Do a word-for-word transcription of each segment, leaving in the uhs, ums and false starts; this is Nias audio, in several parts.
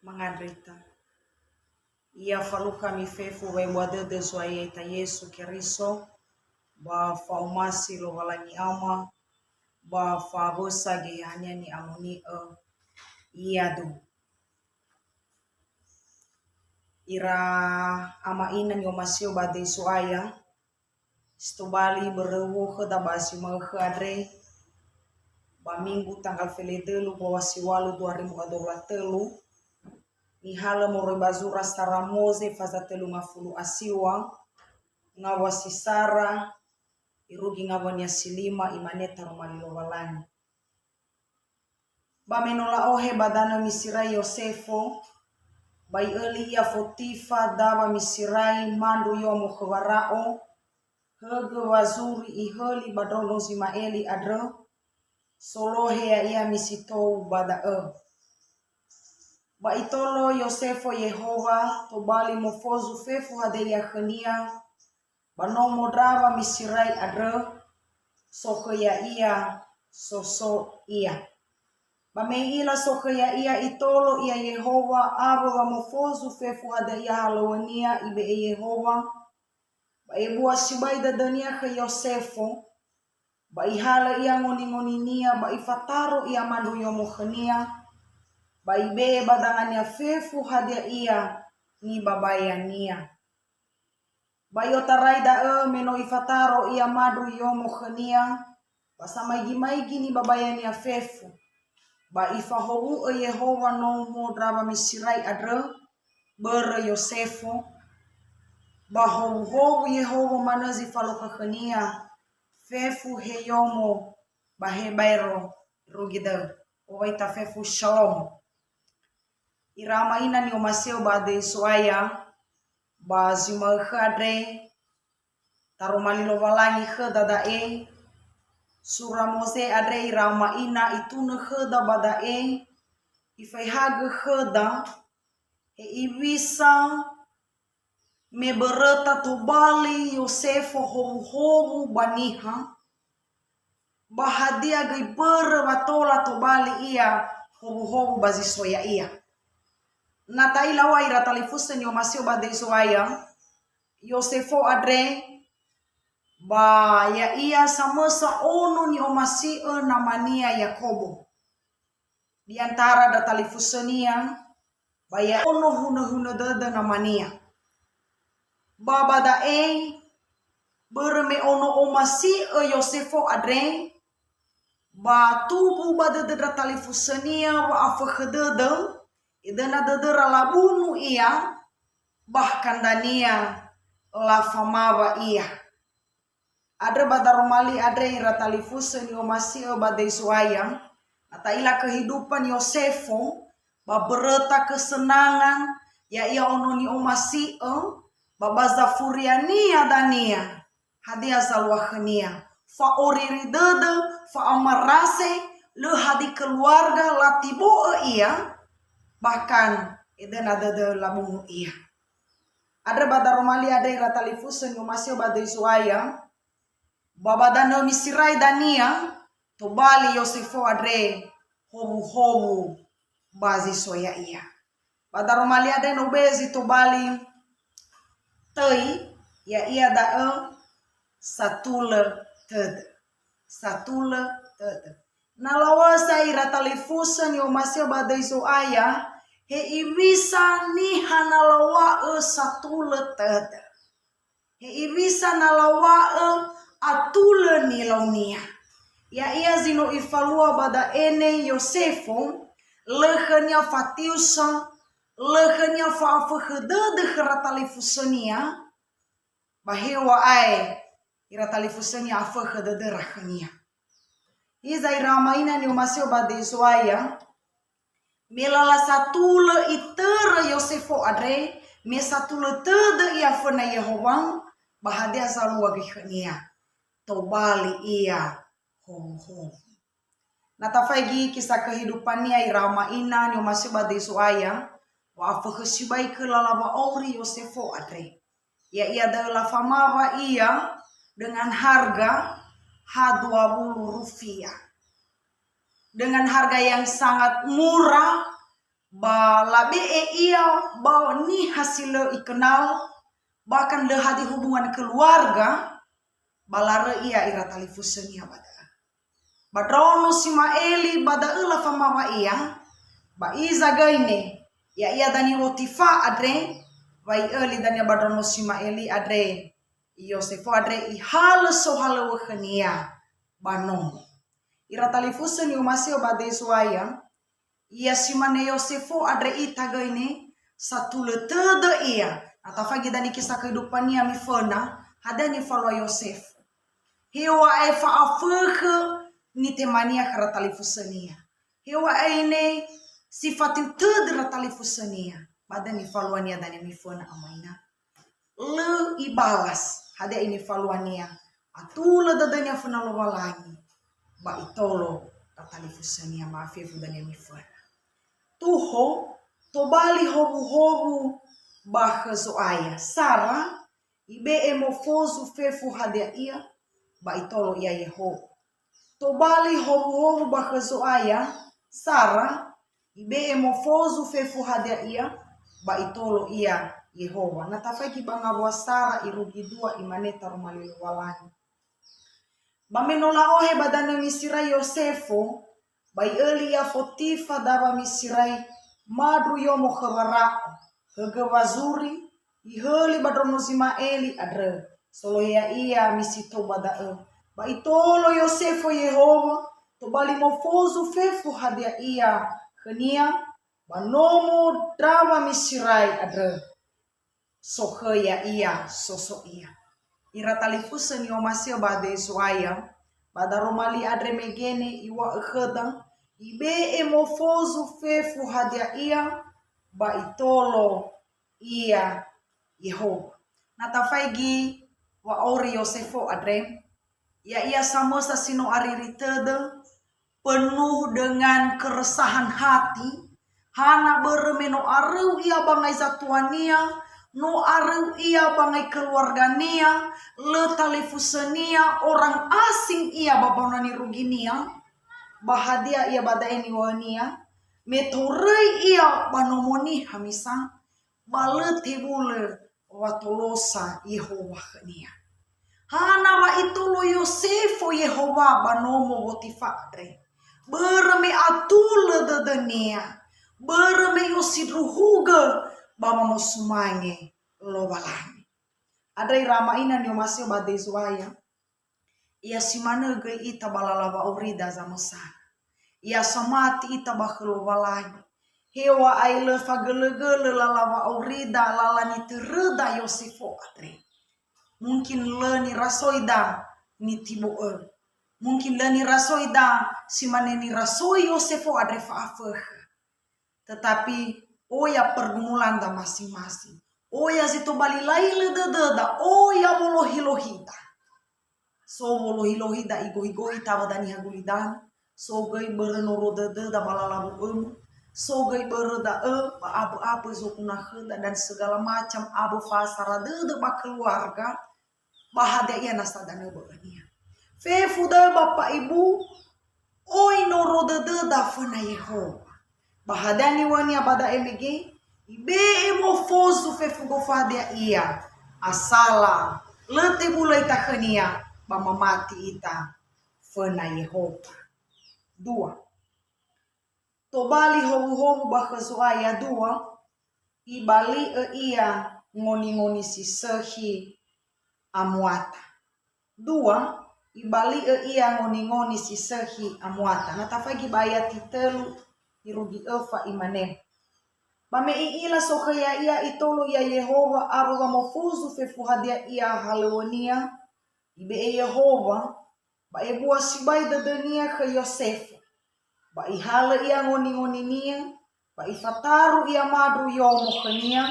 Mangandrita. Ia falukha ami fefu wa'ebua dödö Zo'aya ya'ita Yesu Keriso, ba fa'omasi Lowalangi Ama, ba fawösa Geheha-Nia ni'amoni'ö. Iadu. Ira ama ina ni'omasi'ö ba döi Zo'aya, si tobali börö huhuo khöda ba zi ma'ökhö andre, ba Minggu tanggal feledölu bawasi walu dua ribu dua puluh telu, nihalö moroi ba zura sara Moze faza tölu ngafulu a siwa, ngaŵa si sara, irugi ngaŵa-Nia si lima, imane taroma li Lowalangi. Ba me no la'ohe ba danö Misirai Yosefo, ba i'öli ia Fotifa, dawa Misirai, mandru yomo khö Wara'o, högö wazuri ihöli ba ndrondro Zima'eli andrö, solohe ya'ia misitou ba da'ö. Ba itolo Yosefo Yehowa, tobali mofozu fefu hadia ia khönia, ba nomo ndrawa Misirai andrö, sokhö ya'ia, soso ia. Ba me i'ila sokhö ya'ia, itolo ia Yehowa, awö wamofozu fefu hadia ia halöŵönia ibe'e Yehowa, ba ebua sibai dödönia khö Yosefo, ba ihalö ia ngoningoninia, ba ifataro ia mandru yomo khönia, ba ibe'e ba dangania fefu hadia ia nibabayania. Ba i'otarai da'ö me no ifataro ia mandru yomo khönia, ba samaigi-maigi nibabayania fefu. Ba ifahowu'ö Yehowa nomo ndrawa Misirai andrö börö Yosefo, ba howuhowu Yehowa manö zi falukha khönia, fefu he yomo ba he baero irugi dödö. Owaita fefu shalom. Ira ama ina ni'omasi'ö ba döi Zo'aya, ba zi ma'ökhö andre, taroma li Lowalangi khöda da'e, sura Moze andre ira ama ina itunö khöda ba da'e, ifaehagö khöda, hewisa me böröta tobali Yosefo howuhowu ba niha, ba hadia göi börö wa tola tobali ia howuhowu ba zi so ya'ia. Na ta'ila ua ira talifusö ni'omasi'ö ba döi Zo'aya, Yosefo andre, ba ya'ia samösa ono ni'omasi'ö namania Yakobo. Di antara ndra talifusönia, ba ia ono hunö-hunö dödö namania. Ba ba da'e, börö me ono omasi'ö Yosefo andre, ba tumbu ba dödö ndra talifusönia wa'afökhö dödö, edöna dödöra labunu ia, bahkan dania lafamawa ia. Andrö ba daroma li andre ira talifusö ni'omasi'ö ba döi Zo'aya, na ta'ila kehidupan Yosefo, ba böröta kesenangan, ya'ia ono ni'omasi'ö, ba ba zafuriania dania, hadia zalua khönia, fa'oriri dödö, fa'amarase, lö hadi keluarga latibo'ö ia, bahkan edöna dödö labunu ia. Andrö ba daroma li andre ira talifusö ni'omasi'ö ba döi Zo'aya, ba ba danö Misirai dania, tobali Yosefo andre howuhowu ba zi so ya'ia. Ba daroma li andre no be zi tobali töi, ya'ia da'ö satulö tödö. Satulö tödö. Na lawösa ira talifusö ni'omasi'ö ba döi Zo'aya, hewisa niha na lawa'ö satulö tödö. Hewisa na lawa'ö atulö nilaunia. Ya'ia zi no ifalua ba da'e ne Yosefo, lö khönia fatiusa, lö khönia fa'afökhö dödö khöra talifusönia, ba heŵa'ae ira talifusönia afökhö dödöra khönia. Hiza ira ama ina ni'omasi'ö ba döi Zo'aya, me lala satulö itörö Yosefo andre, me satulö tödö ia föna Yehowa, ba hadia zalua göi khönia? Tobali ia howuhowu. Na tafaigi kisah kehidupania ira ama ina ni'omasi'ö ba döi Zo'aya, wa'afökhö sibai kö lala wa'auri Yosefo andre. Ya'ia da'ö lafamawa ia dengan harga ha dua puluh rupiah. Dengan harga yang sangat murah, Ba labe'e ia ba niha si lö ikenal, bahkan lö hadir hubungan keluarga, ba laröi ia ira talifusönia ba da'ö. Ba ndraono si ma'eli ba da'ö lafamawa ia, ba iza göi ne, ya'ia dania Wotifa andre, wa i'öli dania ba ndraono si ma'eli andre, Yosefo andre ihalö sohalöŵö khönia ba nomo. Ira talifusö ni'omasi'ö ba da'e Zo'aya, ia si mane Yosefo andre ita göi ne, satulö tödö ia, na tafaigi dania kisö kehidupannia miföna, hadia nifalua Yosefo. Heŵa'ae fa'afökhö nitemania khöra talifusönia. Heŵa'ae ne si fatiu tödö ira talifusönia, ba dania nifaluania dania miföna ama ina. Lö ibalas, hadia nifaluania, atulö dödönia föna Lowalangi, ba itolo ira talifusönia, ma'afefu dania miföna. Tuho, tobali howuhowu ba khö Zo'aya. Sara, ibe'e mofozu fefu hadia ia, ba itolo ia Yehowa. Tobali howuhowu ba khö Zo'aya, Sara, ibe'e mofozu fefu hadia ia, ba itolo ia Yehowa. Na tafaigi ba ngawua Sara irugi dua, imane taroma li Lowalangi. Ba me no la'ohe ba danö Misira Yosefo, ba i'öli ia Fotifa dawa Misirai mandru yomo khö Wara'o, högö wazuri, ihöli ba ndraono Zima'eli andrö, solohe ya'ia misi tou ba da'ö. Ba itolo Yosefo Yehowa, tobali mofozu fefu hadia ia khönia, ba nomo ndrawa Misirai andrö, sokhö ya'ia soso ia. Ira talifusö ni'omasi'ö ba da'e Zo'aya, ba daroma li andre mege ne iŵa'ö khöda, ibe'e mofozu fefu hadia ia, ba itolo ia Yehowa. Na tafaigi wa'auri Yosefo andre, ya'ia samösa si no ariri tödö, penuh dengan keresahan hati, hana börö me no aröu ia ba ngai zatuania, no aröu ia ba ngai keluargania, lö talifusönia, orang asing ia ba mbaŵa niruginia, ba hadia ia ba da'e niŵa'önia, me toröi ia ba nomo niha misa, ba lö tebulö watolosa Yehowa khönia. Hana wa itolo Yosefo Yehowa ba nomo Wotifa andre? Börö me atulö dödönia, börö me i'osindruhugö ba wamosumange Lowalangi. Andrö ira ama ina ni'omasi'ö ba da'e Zo'aya, ia si manö göi ita ba lala wa'aurida zamösana. Ia samati ita ba khö Lowalangi. Heŵa'ae lö fagölögölö lala wa'aurida, lala nitöröda Yosefo andre. Mungkin lö nirasoida nitibo'ö. Mungkin lö nirasoida si mane nirasoi Yosefo andre fa'afökhö. Tetapi oya pergumulanda masing-masing. Oya zi tobali lailö dödöda, oya wolohi-lohida. So wolohi-lohida igohi-gohi tawa daniha gulidanö, so göi börö noro dödöda ba lala wu'ömö, so göi börö da'ö ba abö-abö zoguna khöda dan segala macam abö fa'asara dödö ba keluarga, ba hadia ia nasa danö bö'önia. Fefu da'ö Bapak Ibu, oi noro dödöda föna Yehowa. Ba hadia niŵa'önia ba da'e mege, ibe'e mofozu fefu gofu hadia ia, asala, lö tebulö ita khönia, ba mamati ita föna Yehowa. Dua. Tobali howuhowu ba khö Zo'aya. Dua, ibali'ö ia ngoningoni si sökhi amuata. Dua, ibali'ö ia ngoningoni si sökhi amuata. Na tafaigi ba ayati tölu irugi öfa, imane, ba me i'ila sokhö ya'ia, itolo ia Yehowa awö wamofozu fefu hadia ia halöŵönia, ibe'e Yehowa, ba ebua sibai dödönia khö Yosefo, ba ihalö ia ngoningoninia, ba ifataru ia mandru yomo khönia,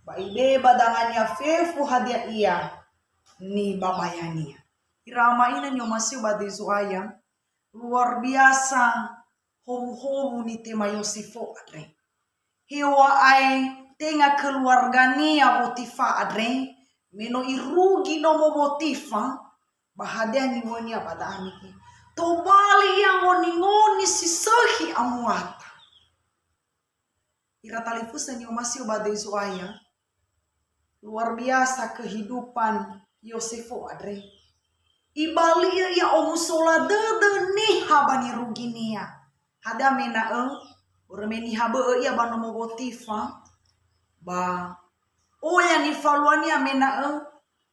ba ibe'e ba dangania fefu hadia ia nibabayania. Ira ama ina ni'omasi'ö ba da'e Zo'aya, luar biasa howuhowu nitema Yosefo andre. Heŵa'ae tenga keluargania Wotifa andre, me no irugi nomo Wotifa, ba hadia niŵa'önia ba da'e mege? Tobali ia ngoningoni si sökhi amuata. Ira talifusö ni'omasi'ö ba döi Zo'aya, luar biasa kehidupan Yosefo andre. Ibali'ö ia omusola dödö niha ba niruginia. Hadia mena'ö, börö me niha bö'ö ia ba nomo Wotifa, ba oya nifaluania mena'ö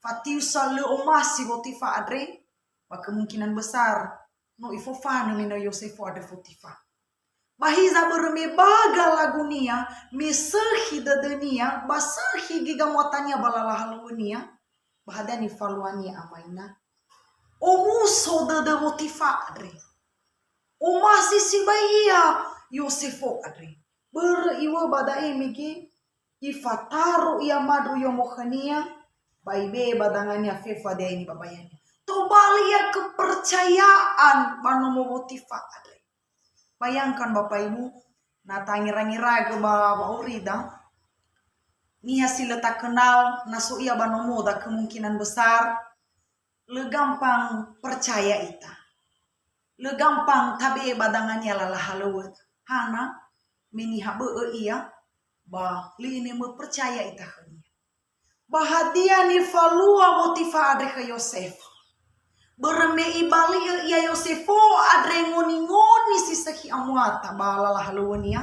fatiusa lö omasi Wotifa andre, ba kemungkinan besar no ifofanö mena'ö Yosefo andre Fotifa. Ba hiza börö me ba galagunia, me sökhi dödönia, ba sökhi gigamuatania ba lala halöŵönia, ba hadia nifaluania amaina? Omuso dödö Wotifa andre. Omasi sibai ia Yosefo andre. Börö iŵa'ö ba da'e mege, ifataro ia mandru yomo khönia, ba ibe'e ba dangania fefu hadia nibabayania. Tobali ia kepercayaan ba nomo Wotifa andre. Bayangkan Bapak Ibu, na tangerangeraigö ba wa'aurida, niha si lö takenal, na so ia ba nomoda, kemungkinan besar lö gampang percaya ita. Lö gampang tabe'e ba dangania lala halöŵöda. Hana, me niha bö'ö ia, ba lö inemö percaya ita khönia. Ba hadia nifalua Wotifa andre khö Yosefo? Börö me ibali'ö ia Yosefo andre ngoni-ngoni si sökhi amuata ba lala halöŵönia,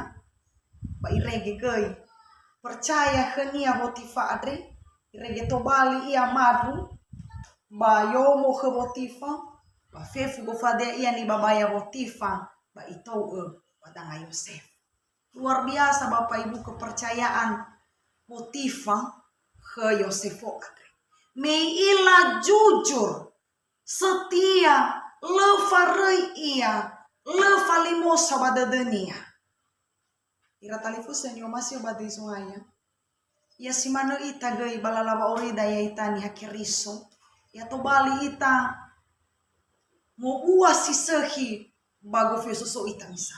ba irege göi percaya khönia Wotifa andre, irege tobali ia mandru ba yomo khö Wotifa, ba fefu gofu hadia ia nibabaya Wotifa, ba itou'ö ba danga Yosefo. Luar biasa Bapak Ibu kepercayaan Potifa khö Yosefo andre. Me i'ila jujur, setia, lö faröi ia, lö falimosa ba dödönia. Ira talifusö ni'omasi'ö ba döi Zo'aya. Ya si manö ita göi ba lala wa'aurida ya'ita niha Keriso. Ya tobali ita mobua si sökhi ba gofu soso ita misa.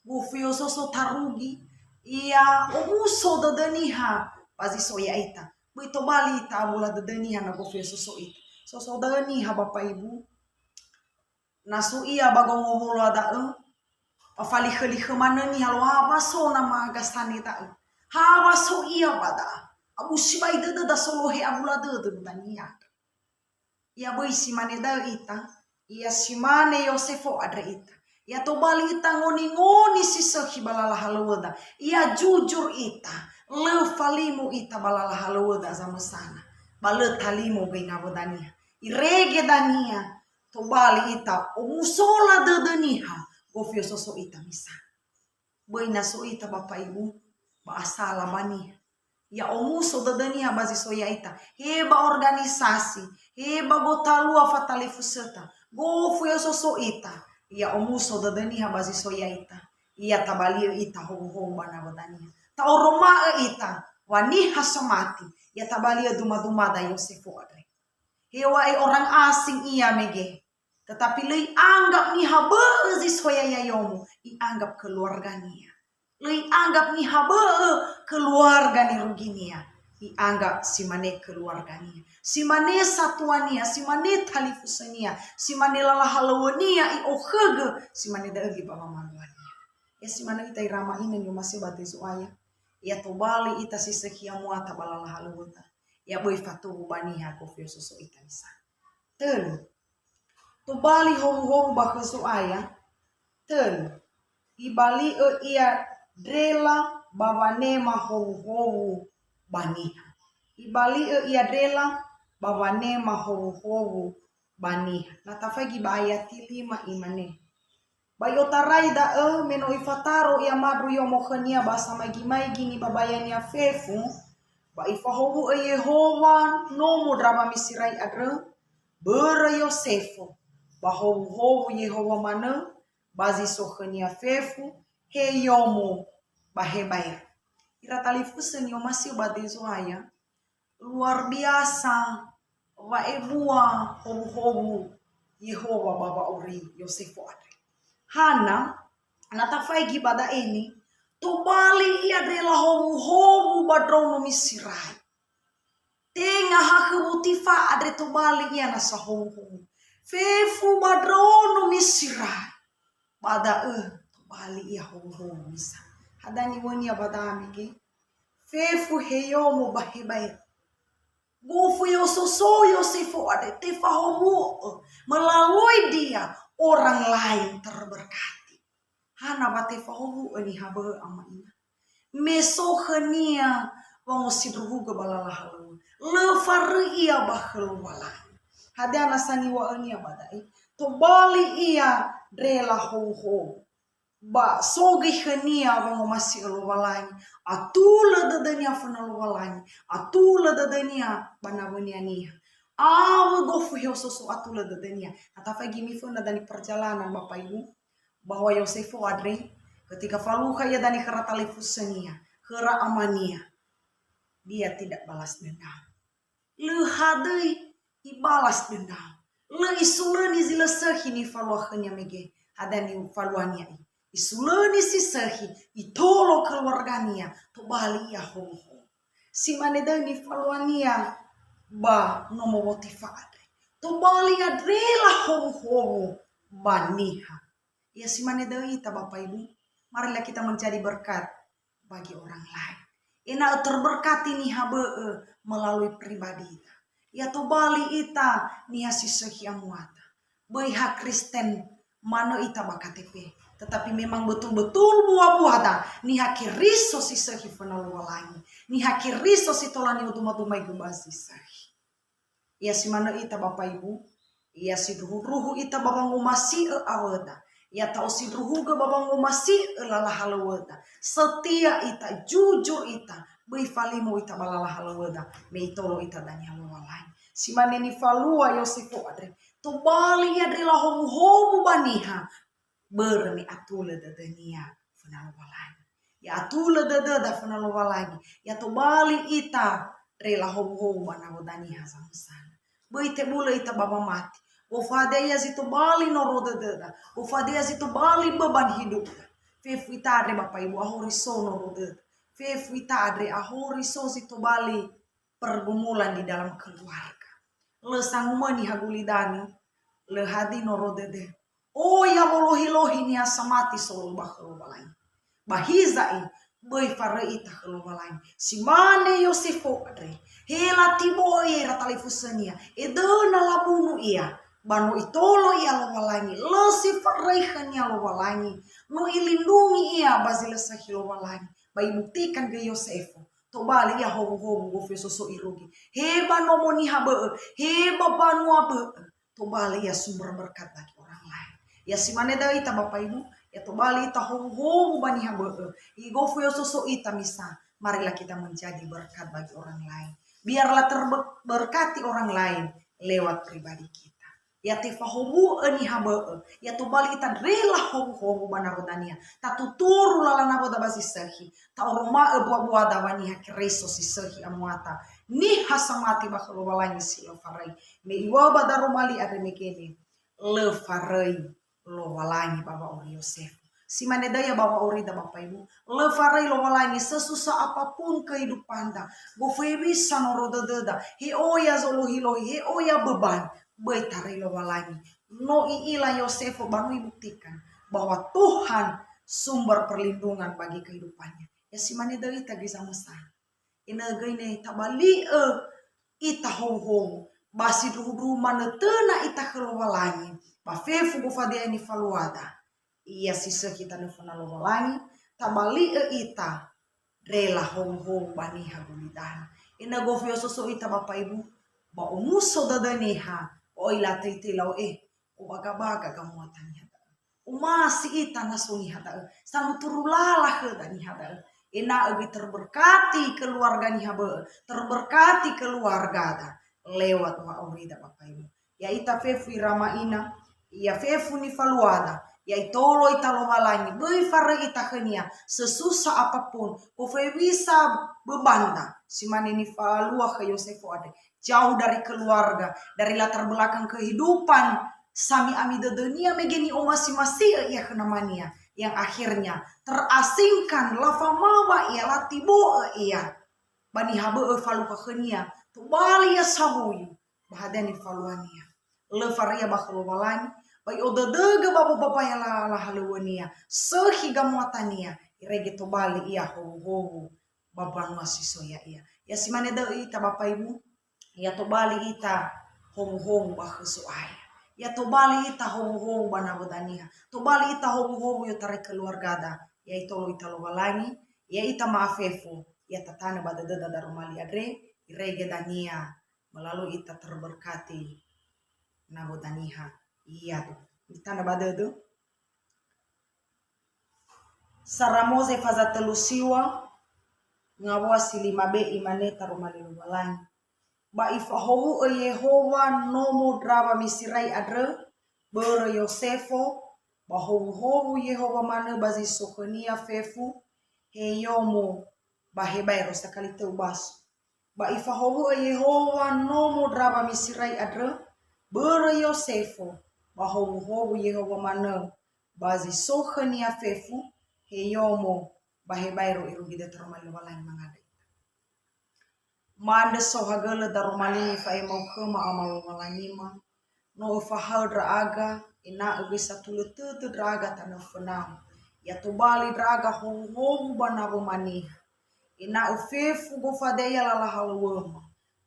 Gofu soso tarugi, ia omuso dödö niha ba zi so ya'ita. Böi tobali ita abula dödö niha na gofu soso ita. Soso dödö niha Bapak Ibu. Na so ia ba gongowolo da'ö, ba falikhö-likhö manö niha lo ha wa so nama gasane da'ö. Ha wa so ia ba da'a. Abu sibai dödöda solohe abula dödö dania. Ya böi si mane da'ö ita, ya si mane Yosefo andre ita. Ya tobali ita ngoni-ngoni si sökhi ba lala halöŵöda. Ya jujur ita, lö falimo ita ba lala halöŵöda zamösana. Ba lö talimo göi nawö dania. Irege dania, tobali ita omusola dödö niha, gofu soso ita misa. Böi na so ita Bapak Ibu, ba asala ba niha. Ya omuso dödö niha ba zi so ya'ita. He ba organisasi, he ba gotalua fatalifusöta, gofu soso ita. Ya omuso dödö niha ba zi so ya'ita. Ya tabali'ö ita howu-howu ba nawö dania. Ta'oroma'ö ita, wa niha somati, ya tabali'ö duma-dumada Yosefo andre. Heŵa'ae orang asing ia mege. Tetapi lö i'anggap niha bö'ö zi so ya'ia yomo, i'anggap keluargania. Lö i'anggap niha bö'ö keluarga niruginia. I'anggap si mane keluargania. Si mane satuania, si mane talifusönia, si mane lala halöŵönia i'okhögö, si mane da'ö göi ba wamaluania. Ya si manö ita ira ma'inö ni'omasi'ö ba döi Zo'aya. Ya tobali ita si sökhi amuata ba lala halöŵöda. Ya böi fatuwu ba niha gofu soso ita misa. Tölu. Tobali howu-howu ba khö Zo'aya. Tölu. Ibali'ö ia ndrela ba wanema howu-howu ba niha. Ibali'ö ia ndrela ba wanema howu-howu ba niha. Na tafaigi ba ayati lima imane. Ba i'otarai da'ö me no ifataro ia mandru yomo khönia ba samaigi-maigi nibabayania fefu, ba ifahowu'ö Yehowa nomo ndra'ma Miserai andrö, börö Yosefo, ba howu-howu Yehowa manö, ba zi so khönia fefu, he yomo ba he baero. Ira talifusö ni'omasi'ö ba döi Zo'aya, luar biasa wa'ebua howu-howu Yehowa ba wa'auri Yosefo andre. Hana, na tafaigi ba da'e ni, tobali ia ndrela howu-howu ba ndraono Miserai. Tenga ha khö Potifa andre tobali ia nasa howu-howu. Fefu ba ndraono Miserai. Ba da'ö tobali ia howu-howu misa. Hadia niŵa'önia ba da'e mege? Fefu heyomo ba hebae. Gofu yososo Yosefo andre tefahowu'ö melalui dia orang lain terberkati. Hana wa tefahowu'ö niha bö'ö ama ina? Me so khönia wangosindruhugö ba lala halöŵö. Lö faröi ia ba khö Lowalangi. Hadia nasa niŵa'önia ba da'e? Tobali ia ndrela howuhowu. Ba so göi khönia wangomasi'ö Lowalangi, atulö dödönia föna Lowalangi, atulö dödönia ba nawönia niha. Awö gofu heososo atulö dödönia. Na tafaigi miföna dani perjalanan Bapak Ibu, bahwa Yosefo andre, ketika falukha ia dani khöra talifusönia, khöra amania, dia tidak balas dendam. Lö hadöi ibalas dendam. Lö isulöni zi lö sökhi nifalua khönia mege. Hadia nifaluania i? Isulöni si sökhi, itolo keluargania, tobali ia howuhowu. Si mane döi nifaluania ba nomo Potifar andre. Tobali ia ndrela howuhowu ba niha. Ya si mane döi ita Bapak Ibu, marilah kita menjadi berkat bagi orang lain. Ena'ö terberkati niha bö'ö melalui pribadita. Ya tobali ita niha si sökhi amuata. Böi ha Kristen manö ita ba K T P, tetapi memang betul-betul bua-buada niha Keriso si sökhi föna Lowalangi, niha Keriso si tola ni'odumadumaigö ba zi sökhi. Ya si manö ita Bapak Ibu, ya sindruhu-ndruhu ita ba wangomasi'ö awöda, ya ta'osindruhugö ba wangomasi'ö lala halöŵöda. Setia ita, jujur ita, böi falimo ita ba lala halöŵöda, me itolo ita dania Lowalangi. Si mane nifalua Yosefo andre, tobali ia ndrela howuhowu ba niha, börö me atulö dödönia föna Lowalangi. Ya atulö dödöda föna Lowalangi, ya tobali ita ndrela howuhowu ba nawöda niha zamösana. Böi tebulö ita ba wamati. Gofu hadia ia zi tobali noro dödöda. Gofu hadia ia zi tobali beban hidupda. Fefu ita andre Bapak Ibu ahori so noro dödö. Fefu ita andre ahori so zi tobali pergumulan di dalam keluarga. Lö sangumöni ha gulidanö, lö hadia noro dödö. Oya wolohi-lohi niha samati solo'ö ba khö Lowalangi. Ba hiza'i, böi faröi ita khö Lowalangi. Si mane Yosefo andre, he latibo'ö ia ira talifusönia, edöna labunu ia, ba no itolo ia Lowalangi, lö si faröi khönia Lowalangi, no ilindungi ia ba zi lö sökhi Lowalangi, ba ibuktikan göi Yosefo, tobali ia howuhowu gofu yososo irugi. He ba nomo niha bö'ö, he ba banua bö'ö, tobali ia sumber berkat bagi orang lain. Ya si mane döi ita Bapak Ibu, ya tobali ita howuhowu ba niha bö'ö. Igofu yososo ita misa, marilah kita menjadi berkat bagi orang lain. Biarlah terberkati orang lain lewat pribadi kita. Ya tefahowu'ö niha bö'ö, ya tobali ita ndrela howuhowu ba nawödania. Tatuturu lala nawöda ba zi sökhi, ta'oroma'ö bua-buada wa niha Keriso si sökhi amuata. Niha samati ba khö Lowalangi si lö faröi. Me iŵa'ö ba daroma li andre mege ne, lö faröi Lowalangi ba wa'auri Yosefo. Si mane döi ia ba wa'aurida Bapak Ibu, lö faröi Lowalangi sesusah apapun kehidupanda. Gofu hewisa noro dödöda, he oya zolohi-lohi, he oya beban, böi taröi Lowalangi. No i'ila Yosefo ba no ibuktikan bahwa Tuhan sumber perlindungan bagi kehidupannya. Ya si mane döi ita göi zamösana. Ena'ö göi ne tabali'ö ita howuhowu, ba sindruhu-ndruhu manötöna ita khö Lowalangi, ba fefu gofu hadia nifaluada. Ia si sökhi tanö föna Lowalangi, tabali'ö ita ndrela howuhowu ba niha gulidanö. Ena'ö gofu yososo ita Bapak Ibu, ba omuso dödö niha, ba oi latöi-töi lau, eh, obaga-baga gamuata niha da'ö. Omasi ita na so niha da'ö, sanuturu lala khöda niha da'ö. Ena'ö göi terberkati keluarga niha bö'ö, terberkati keluargada lewat wa'aurida Bapak Ibu. Ya ita fefu ira ama ina, ya fefu nifaluada, ya itolo ita Lowalangi, böi faröi ita khönia, sesusah apapun, gofu hewisa bebanda, si mane nifalua khö Yosefo andre, jauh dari keluarga, dari latar belakang kehidupan, sami'ami dödönia mege ni'omasi-masi'ö ia khö namania, yang akhirnya terasingkan, lafamawa ia, latibo'ö ia. Ba niha bö'ö falukha khönia, tobali ia sawuyu, ba hadia nifaluania. Lö faröi ia ba khö Lowalangi, ba i'odödögö ba bobabaya lala halöŵönia, sökhi gamuatania, Irege tobali ia howuhowu ba mbanua si so ya'ia. Ya simane da'ö ita, Bapa Ibu, ya tobali ita howuhowu ba khö So'aya. Ya tobali ita howuhowu ba nawöda niha. Tobali ita howuhowu i'otarai keluargada. Ya itolo ita Lowalangi, ya ita ma'afefu, ya tatanö ba dödöda daroma li andre, irege dania melalui ita terberkati nawöda niha. Ya'aduh. Mitanö ba dödö. Saramoze faza tölu siwa, ngawa si lima be, imane taroma li Lowalangi. Ba ifahowu'ö Yehowa nomo ndra wamisirai andrö börö Yosefo, ba howuhowu Yehowa manö ba zi so khönia fefu, he yomo ba he baero, sakali tö ubaso. Ba ifahowu'ö Yehowa nomo ndra wamisirai andrö börö Yosefo, ba howuhowu Yehowa manö ba zi so khönia fefu, he yomo ba he baero, irugi dödöda taroma li Lowalangi mangandrö ita. Ma'andrö saohagölö daroma li, nifa'ema'ö khöma, Ama Lowalangima, no öfahaö ndra'aga, ena'ö göi satulö tödö ndra'aga tanö fönau. Ya tobali ndra'aga howuhowu ba nawöma niha. Ena'ö fefu gofade'e lala halöŵöma,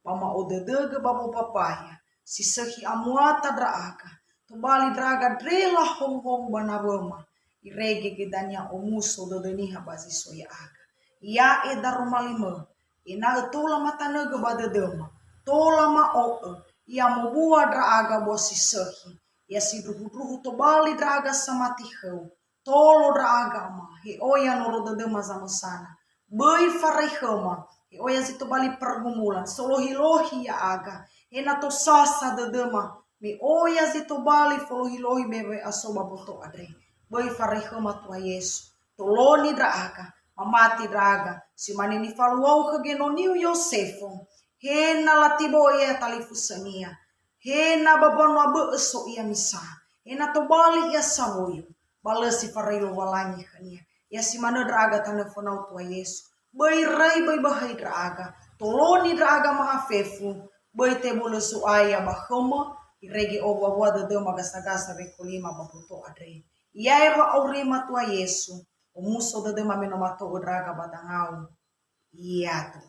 ba ma'odödögö ba wombambaya, si sökhi amuata ndra'aga, tobali ndra'aga ndrela howuhowu ba nawöma, irege göi dania omuso dödö niha ba zi so ya'aga. Ya'e daroma limö, ena'ö tola matanögö ba dödöma, tola ma'o'ö, ya mowua ndra'aga bua si sökhi, ya sindruhundruhu tobali ndra'aga samati khöu, tolo ndra'aga, Ama, he oya noro dödöma zamösana. Böi farai khöma, he oya zi tobali pergumulan, solohilohi ya'aga, he na tosasa dödöma, me oya zi tobali folohilohi be we'aso ba mboto andre. Böi farai khöma, Tua Yesu. Toloni ndra'aga, mamati ndra'aga, si mane nifaluau khö genoniu Yosefo, he na latibo'ö ia talifusönia, he na ba mbanua bö'ö so ia misa, he na tobali ia sawuyu, ba lö si farai Lowalangi khönia. Ya si manö ndra'aga tanö fönau, Tua Yesu. Böi rai, böi bahai ndra'aga. Toloni ndra'aga ma'afefu. Böi tebulö Zo'aya ba khöma, irege owuawua dödöma gasagasa wekolima ba mboto andre. Ya'e wa'aurima, Tua Yesu. Omuso dödöma me no mato'ö ndra'aga ba dangau. Ya'aduh.